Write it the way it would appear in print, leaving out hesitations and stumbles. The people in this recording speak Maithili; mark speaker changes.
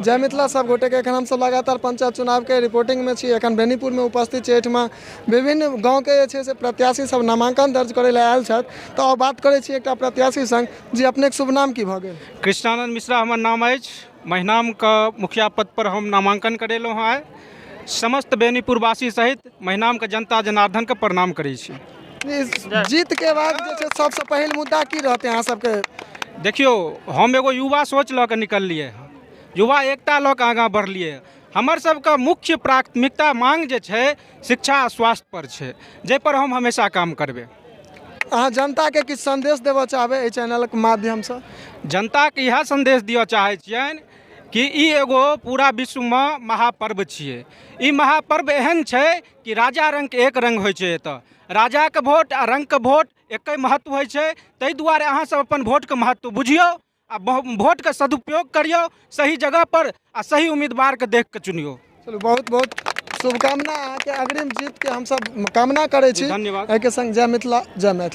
Speaker 1: जय मिथिला सब गोटेके। एखन हमसब लगातार पंचायत चुनावके रिपोर्टिंगमे छी। एखन बेनीपुरमे उपस्थित छी। एहिठमा विभिन्न गाँवके जे छै से प्रत्याशी सब नामांकन दर्ज करै लए आयल छथि। तऽ आउ बात करै छी एकटा प्रत्याशी संग। जी, अपनेके शुभ नाम की भऽ गेल?
Speaker 2: कृष्णानंद मिश्रा हमर नाम अछि। महिनामके मुखिया पद पर हम नामांकन करेलहुँ हँ। आइ समस्त बेनीपुरवासी सहित महिनामके जनता जनार्दनके प्रणाम करै छी।
Speaker 1: जीत के बाद जे छै सबसँ पहिल मुद्दा की रहतै अहाँ सबके?
Speaker 2: देखियौ, हम एगो युवा सोच लऽ कऽ निकललियै हँ, युवा एकता लऽ कऽ आगाँ बढ़लियै। हमर सबके मुख्य प्राथमिकता माँग जे छै शिक्षा आ स्वास्थ्य पर छै, जाहिपर हम हमेशा काम करबै।
Speaker 1: अहाँ जनताके किछु सन्देश देबऽ चाहबै एहि चैनलके माध्यमसँ?
Speaker 2: जनताके इएह सन्देश दिअ चाहै छियनि कि ई एगो पूरा विश्वमे महापर्व छियै। ई महापर्व एहन छै कि राजा रङ्ग एक रङ्ग होइ छै। एतऽ राजाके वोट आ रङ्गके वोट एके महत्व होइ छै। ताहि दुआरे अहाँसभ अपन वोटके महत्व बुझियौ आ वोटके सदुपयोग करियौ सही जगहपर आ सही उम्मीदवारके देख कऽ चुनियौ।
Speaker 1: चलू, बहुत बहुत शुभकामना अहाँके, अग्रिम जीतके हमसब कामना करै छी।
Speaker 2: धन्यवाद।
Speaker 1: एहिके संग जय मिथिला, जय मैथिली।